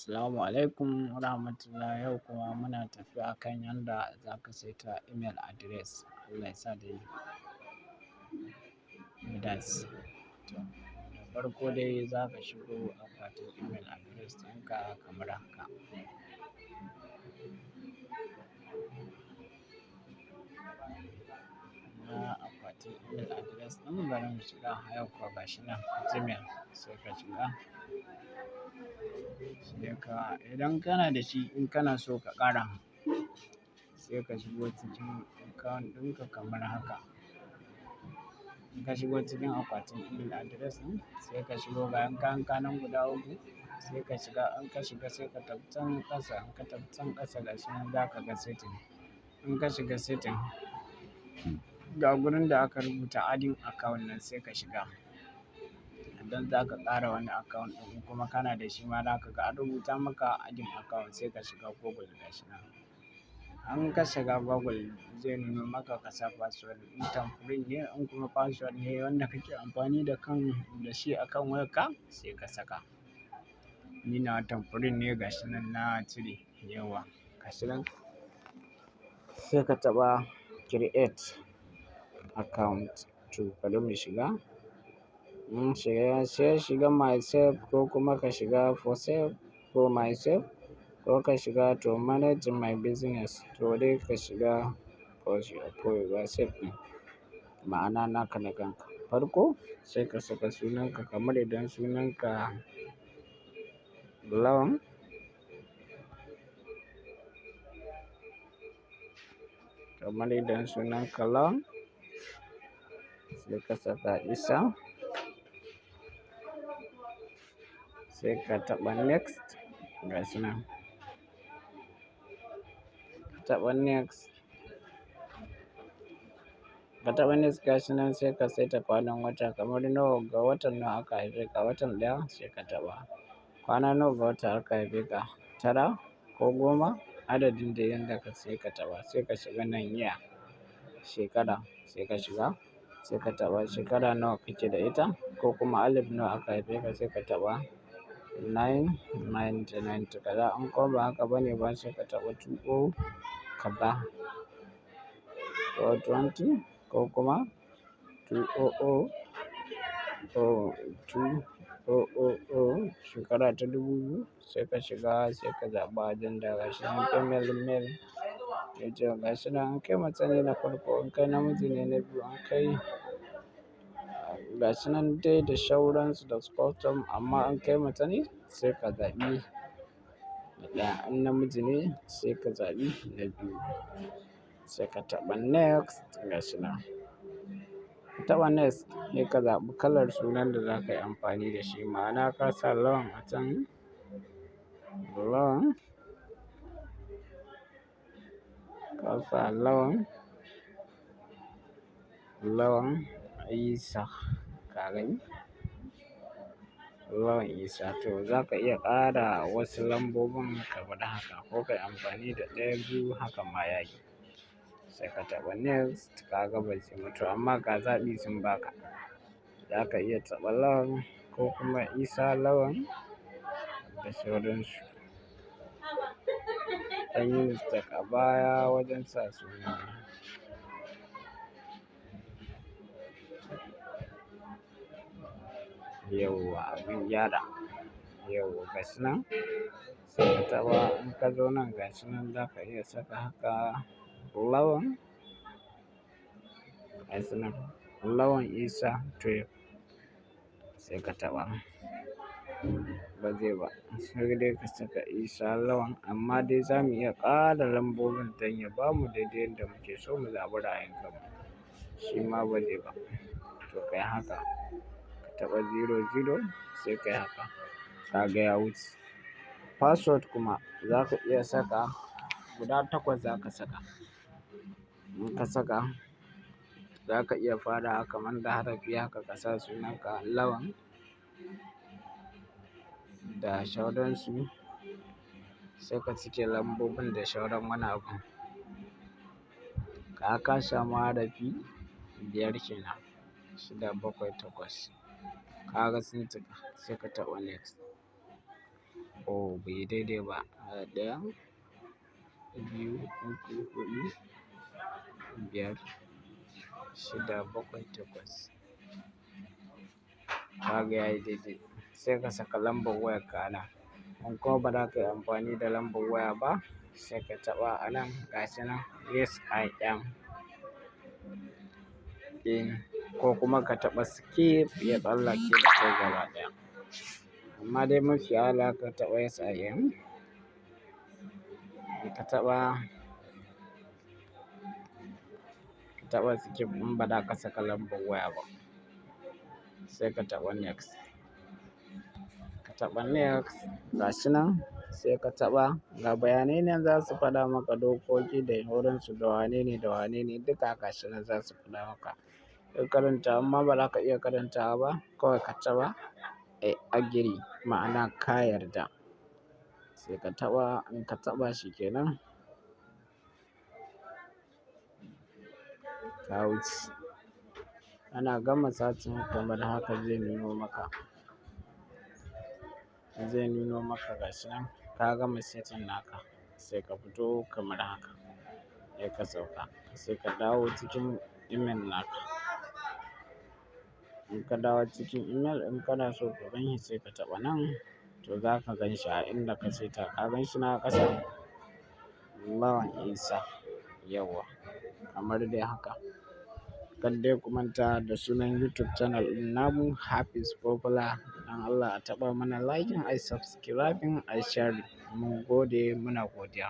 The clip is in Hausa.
Assalamu alaikum warahmatullahi. Yau kuma muna tafi akan yanda za ka saita email address. Allah ya sa dai mu dace. To, da farko dai za ka shigo akwatin email address ɗinka kamar haka. Na akwatin email address ɗin, bari mu shiga yau kuwa, gashi nan Gmail, sai ka shiga. Sai ka, idan kana da shi, in kana so ka ƙara, sai ka shigo cikin account ɗinka kamar haka. In ka shigo cikin akwatin email address ɗin, sai ka shigo ga yanka nan guda uku, sai ka shiga. In ka shiga, sai ka tafi can ƙasa. In ka tafi can ƙasa, gashi nan za ka ga setting. In ka shiga setting, ga gurin da aka rubuta adding account nan, sai ka shiga. Idan za ka ƙara wani account ɗin kuma kana da shi ma, za ka ga an rubuta maka adding account, sai ka shiga Google, gashi nan. In ka shiga Google, zai nuno maka ka sa password. In temporary ne, in kuma password ne wanda kake amfani da kan da shi akan wayarka, sai ka saka. Ni nawa temporary ne, gashi nan na cire yawa. Gashi nan. Sai ka taɓa create account. To, bari mu shiga. Mun shiga, sai shiga myself ko kuma ka shiga for self ko myself ko ka shiga to manage my business. To dai ka shiga for yourself ɗin. Ma'ana naka na kanka. Farko sai ka saka sunanka, kamar idan sunanka Lawan. Kamar idan sunanka Lawan, sai ka saka Isa. Sai ka taɓa next, gashi nan. Ka taɓa next. Ka taɓa next, gashi nan, sai ka saita kwanan wata, kamar nawa ga watan nawa aka haife ka, watan ɗaya, sai ka taɓa. Kwana nawa ga wata aka haife ka, 9 ko 10, adadin dai yanda ka sai ka taɓa. Sai ka shiga nan year, shekara, sai ka shiga, sai ka taɓa shekara nawa kake da ita ko kuma alif nawa aka haife ka, sai ka taɓa 9 90 90 kaza. In kuma ba haka bane ba, sai ka taɓa 2 0 kaza ko 20 ko kuma 2 0 0 2 0 0 0, shekara ta 2000, sai ka shiga, sai ka zaɓa gender, gashi nan female, male. Yace gashi nan in kai mace ne na farko, in kai namiji ne na biyu, in kai gashi nan dai da shauransu da custom, amma in kai mace ne sai ka zaɓi na ɗaya, in namiji ne sai ka zaɓi na biyu. Sai ka taɓa next, gashi nan. Ka taɓa next, sai ka zaɓi kalar sunan da za ka yi amfani da shi. Ma'ana ka sa Lawan a can, Lawan. Ka sa Lawan, Lawan Isa, ka gani? Lawan Isa. To, za ka iya ƙara wasu lambobin kamar haka ko ka yi amfani da ɗaya, biyu, haka ma yayi. Sai ka taɓa next, ka ga bai mutu amma ga zaɓi sun baka. Za ka iya taɓa Lawan ko kuma Isa Lawan da sauransu. An yi mistake a baya wajen sa suna. Yauwa, abin gyara. Yauwa, gashi nan. Sai ka taɓa, in ka zo nan, gashi nan, za ka iya saka haka Lawan. Gashi nan Lawan Isa 12. Sai ka taɓa. Ba zai ba. Sai dai ka saka Isa Lawan, amma dai za mu iya ƙara lambobin don ya bamu daidai yanda muke so mu zaɓi ra'ayin kanmu. Shi ma ba zai ba. To, kai haka. Ka taɓa 00, sai kai haka. Ka ga ya wuce. Password kuma za ka iya saka guda takwas za ka saka. In ka saka, za ka iya fara kamar da harafi haka, ka sa sunanka Lawan da shauransu, sai ka cike lambobin da shauran wani abu. Ka samu harafi biyar kenan, shida, bakwai, takwas. Ka ga sun cika, sai ka taɓa next. Oh, bai yi daidai ba. 1, 2, 3, 4, 5, 6, 7, 8. Kaga yayi daidai. Sai ka saka lambar wayarka a nan. In kuma ba za ka yi amfani da lambar waya ba, sai ka taɓa a nan gashi nan "Yes, I am in", ko kuma ka taɓa skip ya tsallake da kai gaba ɗaya. Amma dai mafi a'ala ka taɓa "Yes, I am". Ka taɓa skip in ba za ka saka lambar waya ba. Sai ka taɓa next. Ka taɓa next gashi nan, sai ka taɓa ga bayanai nan za su faɗa maka dokoki da sauransu, da wanene da wanene duka gashi nan za su faɗa maka. Ka karanta, amma ba za ka iya karantawa ba, kawai ka taɓa "I agree", ma'ana ka yarda. Sai ka taɓa, in ka taɓa shi kenan, ka wuce. Ana gama searching kamar haka zai nuno maka. Zai nuno maka gashi nan ka gama setting naka. Sai ka fito kamar haka. Sai ka sauka. Sai ka dawo cikin email naka. In ka dawo cikin email, in kana so ka ganshi, sai ka taɓa nan to za ka gan shi a inda ka saita. Ka gan shi nan a ƙasa? Lawan Isa yauwa. Kamar dai haka. Kar dai ku manta da sunan YouTube channel ɗin namu, Hafiz Popular. Dan Allah a taɓa mana liking, ayi subscribing, ayi sharing. Mun gode, muna godiya.